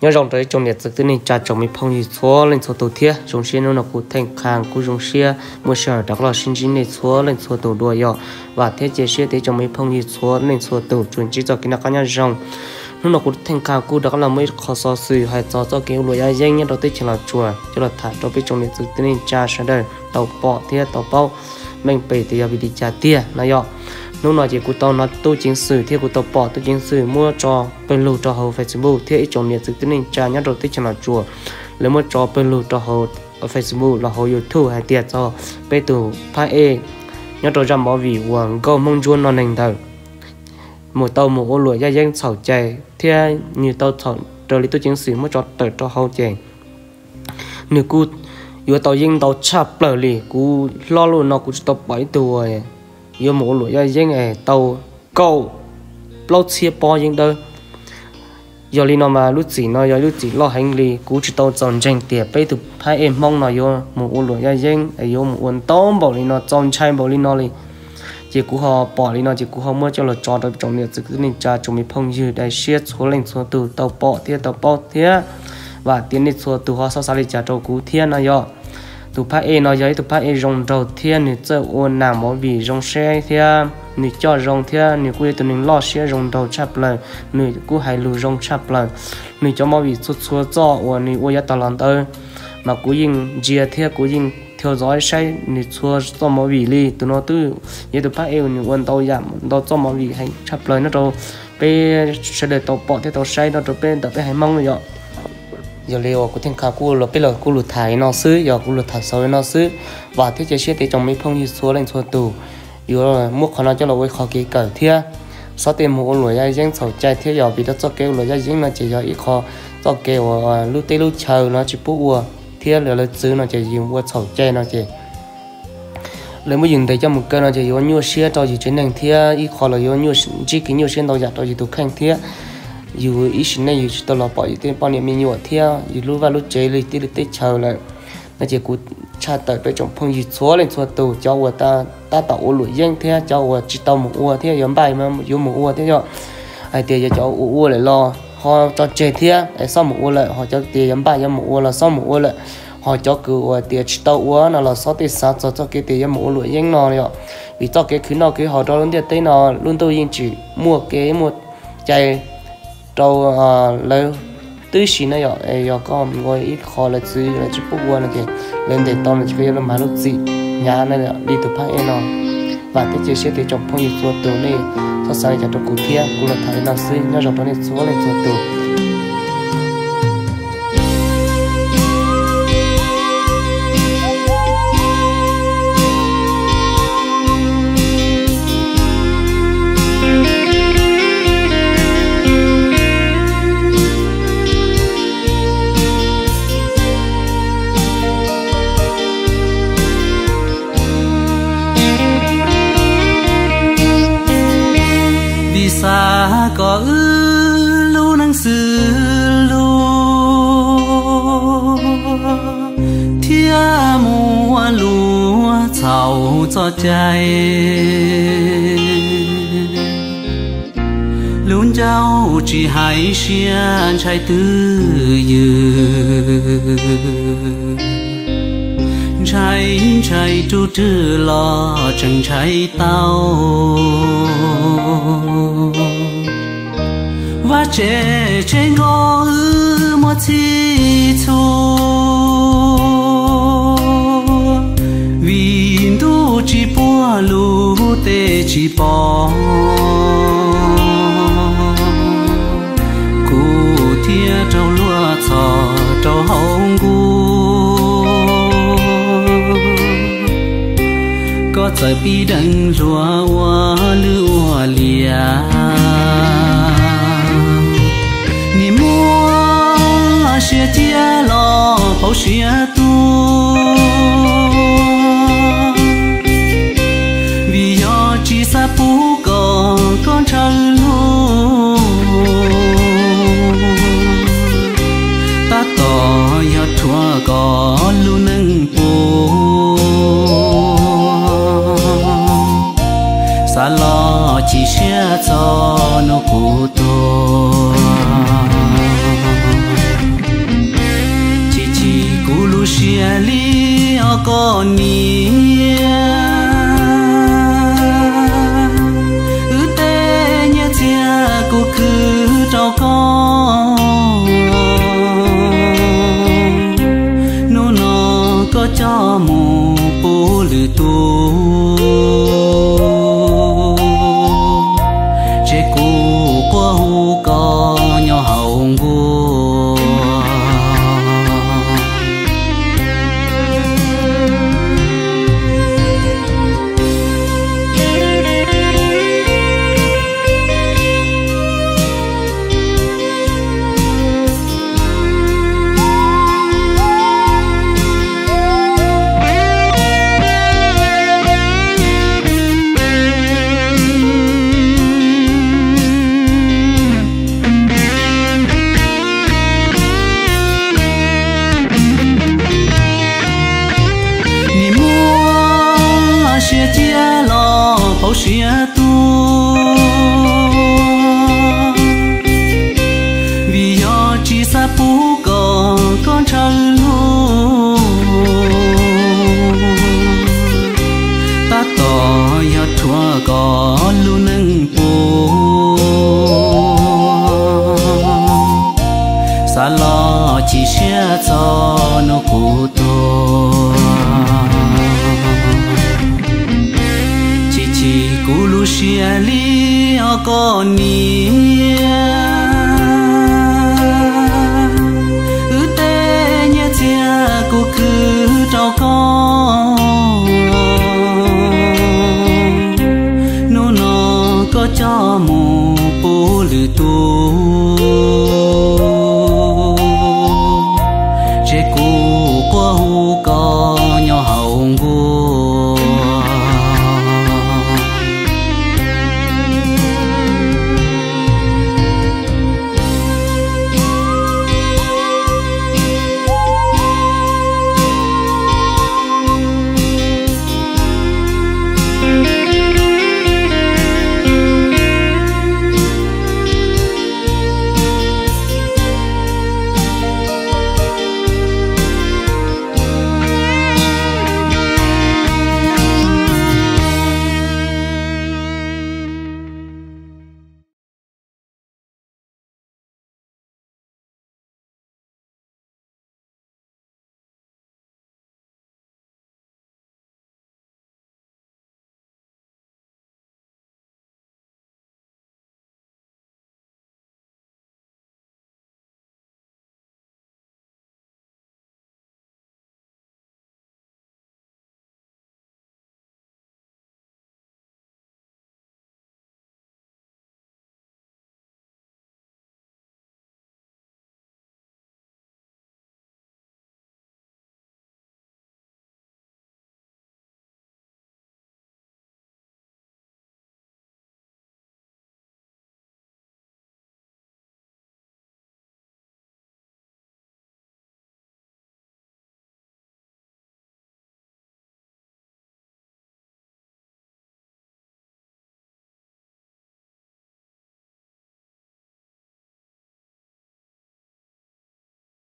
Nyob zoo rau ib tsoom niam txiv kwv tij neej tsa tsoom me phooj ywg txhua leej txhua tus thiab. Zoo siab hnub no kuv Theej Khaj kuj zoo siab muaj sij hawm rov qab los sib ntsib nej txhua leej txhua tus dua yom. Vam thiab cia siab tias ib tsoom me phooj ywg txhua leej txhua tus tsuas ntsib txoj kev noj qab nyob zoo. Hnub no kuv Theej Khaj kuj rov qab los muaj ib qho xov xwm hais txog txoj kev ua luam yaj yeeb nyob rau teb chaws Los Tsuas coj los tham rau peb tsoom niam txiv kwv tij neej tsa sawv daws tau pom thiab tau paub meej pem tias yog vim li cas tiag no yom. Hnub no ces kuv tau hnov tub ceev xwm thiab kuv tau pom tub ceev xwm muab tso pawg lug rau hauv Facebook thiab ib tsoom niam txiv kwv tij neej tsa nyob rau teb chaws Los Tsuas, lawv muab tso pawg lug rau hauv Facebook los hauv YouTube hais tias txog peb tus phab ej nyob rau zaj movie uas Nkauj Hmoob Ntsuab Noj Neeg ntawd mus tau mus ua luam yaj yeeb txhaum cai thiab nws tau txhaum raws li tub ceev xwm muab tso tawm rau hauv ces nws kuj yuav tau yeeb ntau tshaj plaws li. Kuv hlob lub no kuv tsis tau pom ib tug yuav mus ua luam yaj yeeb es tau kaum plaub txhiab pob yeeb dawb. Yog li no mas lub txim no yog lub txim loj heev li. Kuv tsis tau txaus ntseeg tias peb tus phab ej Hmoob no yuav mus ua luam yaj yeeb es yuav mus ua ntau npaum li no, txaus ntshai npaum li no li. Ces kuv ho pom li no ces kuv ho muab coj los tso rau tsoom niam txiv kwv tij neej tsa tsoom me phooj ywg daim siab txhua leej txhua tus tau pom thiab tau paub thiab. Vam tias nej txhua tus ho xav xav li cas rau kuv thiab no yom. Tus phab ej no yog ib tug phab ej zoo nraug thiab nws txawj ua nam movie zoo saib thiab nws coj zoo thiab nws kuj yog tus neeg loj siab zoo nraug tshaj plaws, nws kuj hais lus zoo tshaj plaws. Nws cov movie txhua txhua txoj uas nws ua yav tag los ntawd mas kuv yeej ntsia thiab kuv yeej thau zov saib nws txhua txoj movie li. Tus no twb yog tus phab ej uas nws ua ntau yam ntau txoj movie heev tshaj plaws nyob rau peb sawv daws tau pom thiab tau saib nyob rau peb ntawm peb haiv Hmoob yom. Yog li uas kuv Theej Khaj kuj los peb los kuj lus tham li no xwb, yog kuv lus tham xaus li no xwb. Vam thiab cia siab tias tsoom me phooj ywg txhua leej txhua tus yuav muab qhov no coj los ua ib qho kev kawm thiab. Xob tej mus ua luam yaj yeeb txhaum cai thiab yog vim rau txoj kev ua luam yaj yeeb no ces yog ib qho txoj kev uas lub teb lub chaw no tsis pub ua thiab lawv txwv no ces yus ua txhaum cai no ces lawv muab yus ntes coj mus kaw no ces yuav nyuaj siab rau yus tsev neeg thiab ib qho los yuav ntsib kev nyuaj siab ntau yam rau yus tus kheej thiab yus ib sim neej yus tsis tau los pom yus tej poj niam me nyuam thiab yus lub vaj lub tsev li teb li teb chaws lawm. No ces kuv tshaj tawm peb tsoom phooj ywg txhua leej txhua tus, cov uas tab tom ua luam yeeb thiab cov uas tsis tau mus ua thiab yuav npaj yuav mus ua thiab yog hais tias yog cov ua ua lawm los ho tso tseg thiab es xob mus ua lawm, ho cov tias yuav npaj yuav mus ua los xob mus ua lawm, ho cov kws uas tias tsis tau ua no los xob tej xav txog txoj kev tias yuav mus ua luam yeeb no yom. Vim txoj kev khwv noj khwv haus rau lub ntiaj teb no lub ntuj yeej tsis muaj kev muaj cai rau lawv twb si na yom. Yog koj mus ua ib qho lawv txwv lawv tsis pub ua no ces lawv ntes tau no ces koj yuav los mag lub txim hnyav na li tus phab ej no. Vam thiab cia siab tias tsoom phooj ywg txhua tus nej txhob xav li cas rau kuv thiab, kuv los tham li no xwb, nyob zoo rau nej txhua leej txhua tus. Vim xav kom wb lub neej xws lus thiab muaj lus txhaum txoj cai. Lub ncauj tsis hais siab ntshai twj ywm, ntshai ntshai rub rwg los tseem ntshai tau. Vaj tsev tsheb nkaus wb muaj txhij txhua, vim ntuj tsis puag lub teb tsis pom. Kuv thiab raug luag txhom rau hauv nkuj, koj txawm pib deev hluas ua lwj ua liam. Nim muaj siab ciaj los pauv siab tuag, vim yog tsis xav pub kom koj ntshaw luag, tab tom yog rhuav kom lub neej puas. Xav los chim siab txog hnub kuv tuag. koj niam, wb tej nyiaj txiag kuv khwv rau koj. Hnub no koj coj mus pub lwm tus, ces kuv quaj hu koj nyob hauv nkuaj. Nim muaj siab ciaj los pauv siab tuag, vim yog tsis xav pub kom koj ntshaw lug, tab tom yog rhuav kom lub neej puas, xav los chim siab txog hnub kuv tuag. Chim chim kuv lub siab li os koj niam, wb tej nyiaj txiag kuv khwv rau koj.